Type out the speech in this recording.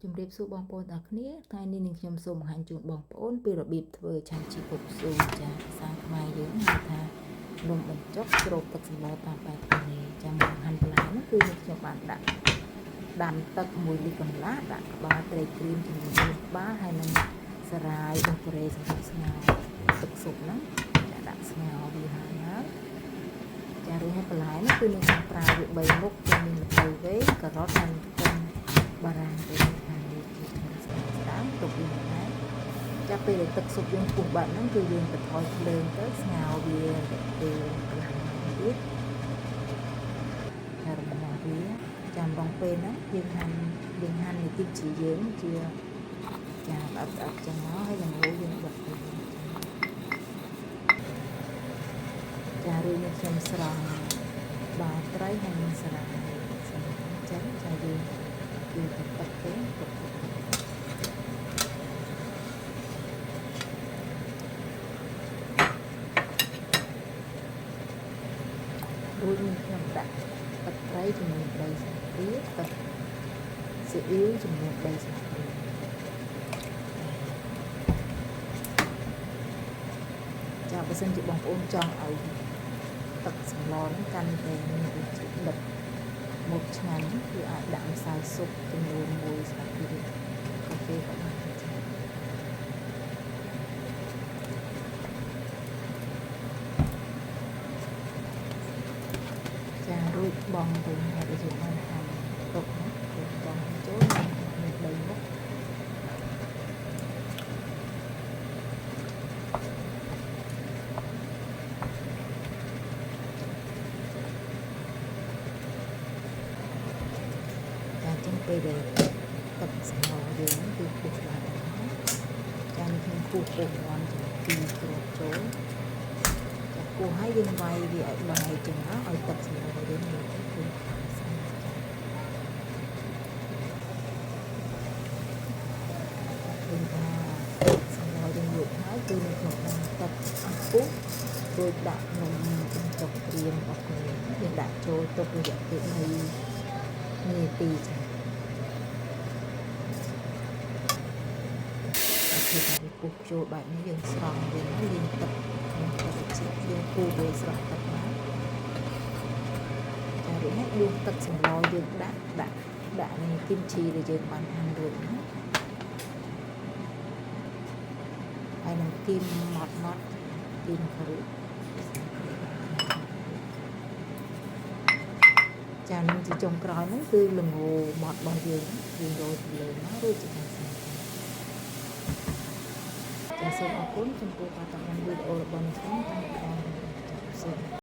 ជំរាបសួរបងប្អូនទាំងគ្នាថ្ងៃនេះនឹងខ្ញុំសូមបង្ហាញជូនបងប្អូនពីរបៀបធ្វើឆាន់ជីកុកស៊ូចាភាសាខ្មែរយើងហៅថានំបញ្ចុកស្រូបទឹកសម្លតាមបែបកូរ៉េចាមកហាន់បន្លែហ្នឹងគឺនេះខ្ញុំបានដាក់ដាំទឹក1លីត្រកន្លះដាក់ក្បាលត្រីក្រៀមចំនួន4ក្បាលហើយនឹងសារាយប៊ូកូរ៉េសម្រាប់ស្ងោរទឹកស៊ុបហ្នឹងចាដាក់ស្ងោរវាហើយហើយចារួចហើយបន្លែនេះគឺនឹងខ្ញុំប្រើវា3មុខគឺមានល្ពៅវែងការ៉ុតនិងខ្ទឹមបារាំងទៅខាងនេះជាចំណុចស្ដើងស្ដើងទុកវាមួយដែរចាប់ពេលដែលទឹកស៊ុបយើងពុះបែបហ្នឹងគឺយើងបន្ថយភ្លើងទៅស្ងោរវារយៈពេលកន្លះម៉ោងទៀតចារំងាស់វាចាំរងពេលហ្នឹងយើងហាន់នីតិជាយើងជាចាផ្អឹបផ្អឹបចឹងមកហើយល្ងយើងបិទទៅចារួចនេះខ្ញុំស្រង់បាត្រីហើយនឹងសារាយសម្រាប់អញ្ចឹងចាយើងយើងទៅទឹកទេទុកទឹក រួចនេះខ្ញុំដាក់ទឹកត្រីចំនួន3ស្លាបព្រាទឹកស៊ីអ៊ីវចំនួន3ស្លាបព្រាចាបើសិនជាបងប្អូនចង់ឲ្យទឹកសម្លហ្នឹងកាន់តែមានរសជាតិដិតមកឆ្ងាញ់គឺអាចដាក់ម្សៅស៊ុបចំនួន1ស្លាបព្រាកាហ្វេក៏បានចាចារួចបងទៅហើយដែលយើងបានហាន់ទុកណាគឺបងចូលមាន3មុខចាអញ្ចឹងពេលដែលទឹកសម្លយើងហ្នឹងគឺពុះឡើងហើយចានេះខ្ញុំពុះពុះមាន់ចំពីរគ្រាប់ចូលចាពុះហើយយើងវាយវាឲ្យបាយចឹងមកឲ្យទឹកសម្លយើងមើលទៅគឺខំស្អាតចាឃើញថាសម្លយើងលក់ហើយគឺនៅក្នុងដាំទឹកអស់ពុះរួចដាក់នំបញ្ចុកក្រៀមរបស់ខ្លួនយើងដាក់ចូលទុករយៈពេល3នាទីចាគឺថាវាពុះចូលបែបនេះយើងស្រង់វាមកលាងទឹកក្នុងទឹកជាយើងគូវាស្រង់ទឹកមកចារួចហើយដួសទឹកសម្លយើងដាក់ដាក់ដាក់នេះគីមឈីដែលយើងបានហាន់រួចហ្នឹងហើយនឹងគីមម៉ត់ម៉ត់គីមគ្រូចានឹងជាចុងក្រោយហ្នឹងគឺល្ងម៉ត់របស់យើងយើងរោយពីលើមករួចជាការស្រេចចាសូមអរគុណចំពោះការតាមដានវីដេអូរបស់ខ្ញុំតាំងពីដើមដល់ចប់សូម